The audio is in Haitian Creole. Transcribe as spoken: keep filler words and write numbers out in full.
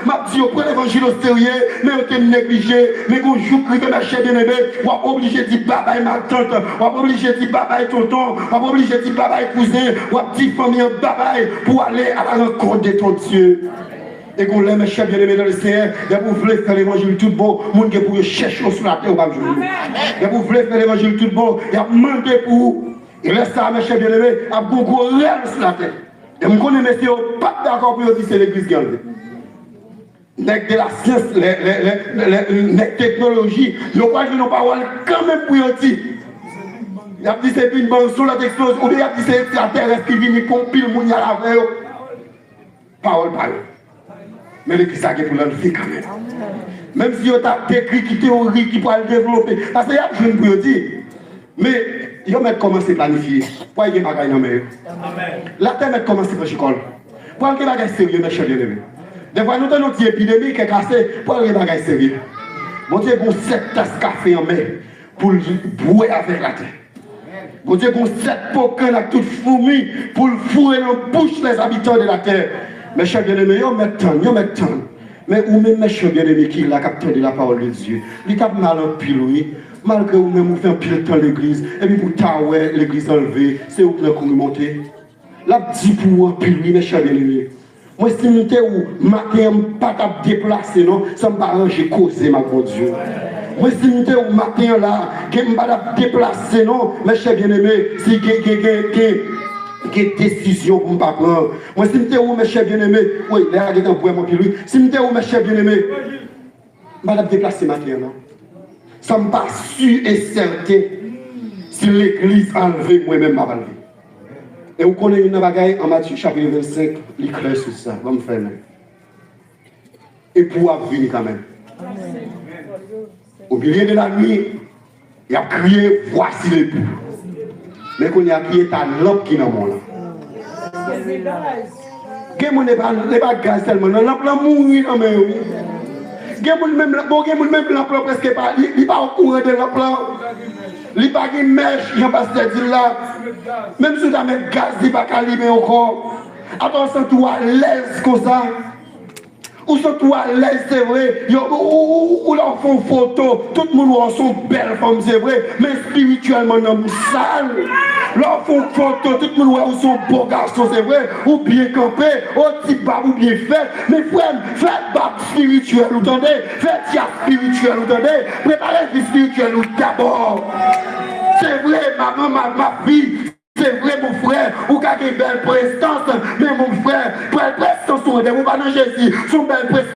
M ap di yo, pran levanjil oserye, men yo te neglije. Men gon jou k rive, mè chè byeneme, w ap oblije di babay matant, w ap oblije di babay tonton, w ap oblije di babay kouzen, w ap di fanmi an babay pou w ale à la rencontre de ton Dieu. E gon lè, mè chè byeneme dans le Seigneur, depi w vle fè levanjil tout bon, moun gen pou yo chèche w sou latè, ou p ap jwenn yo. Depi w vle fè levanjil tout bon, y ap mande pou ou. E lè sa a, mè chè byeneme, ap gon gwo rèl sou latè. E m konnen mesye yo p ap dakò pou yo di se legliz ki anlve. Nèg de la syans, lè, lè, lè, lè, lè, nèg teknoloji, yo pral jwenn yon pawòl kanmenm pou yo di. Y ap di se Big Bang, se yon lòt eksplozyon, oubyen y ap di se ekstratèrès ki vini pran yon pil moun y al avè yo. Pawòl pa yo. Men legliz la gen pou l anlve kanmenm. Menm si yo ta dekri ki teyori ki pral devlope, paske y ap jwenn pou yo di. Men yo mèt kòmanse planifye. Pral gen bagay nan men yo. Latè mèt kòmanse pran chikòl. Pral gen bagay serye, mè chè byeneme. Dèfwa nou tande yon ti epidemi, kè kase, pral gen bagay serye. Bondye gon sèt tas kafe an men pou l bwè avèk latè. Bondye gon sèt po kann ak tout foumi pou l foure nan bouch les habitants de la terre. Mè chè byeneme, yo mèt tann, yo mèt tann. Men ou menm, mè chè byeneme ki la, k ap tande la parole de Dieu, li t ap mal anpil, wi. Malgre ou menm, ou fè anpil tan legliz, epi pou ta wè legliz anlve, se ou k nan kouri monte. L ap di pou ou anpil, wi, mè chè byeneme. Mwen, si m te ou, maten an, m pa t ap deplase, non, san m pa ranje koze m ak Bondye. Mwen, si m te ou, maten an la, gen, m pa t ap deplase, non, mè chè byeneme, si gen, gen, gen, gen, gen desizyon pou m pa pran. Mwen, si m te ou, mè chè byeneme, wi, lè a gentan bwè m anpil, wi. Si m te ou, mè chè byeneme, m pa t ap deplase maten an, non. San m pa si e sèten, si legliz anlve, mwen menm m ap anlve. E ou konnen youn nan bagay, an Matye chapit vennsenk, li klè sou sa. Ban m fèmen. Epoux w ap vini kanmenm. Au milieu de la nuit, y ap kriye, voici l'époux. Men kounye a, ki eta lanp ki nan men w lan? Gen moun, e pa, e pa gaz sèlman, nan lanp lan mouri nan men yo, wi. Gen moun menm, bon, gen moun menm lanp lan prèske pa, li, li pa okouran de lanp lan. Li pa gen mèch, jan pastè di l la. Menm si w ta met gaz, li pa ka limen ankò. Atò, w santi w alèz konsa. Ou santi w alèz, se vre. Yo, ou, ou, ou, ou lè w fè yon foto, tout moun wè w se yon bèl fanm, se vre. Men espirityèlman, nanm ou sal. Lè w fè yon foto, tout moun wè w se yon bon gason, se vre. Ou byen kanpe, o ti bab ou byen fèt. Men frè m, fè bab espirityèl ou, tande. Fè djaz espirityèl ou, tande. Prepare vi espirityèl ou dabò. Se vre, maman, ma, ma fi. Se vre, mon frè, ou ka gen bèl prestans, men mon frè, bèl prestans ou an, depi w pa nan Jezi, se yon bèl prestans.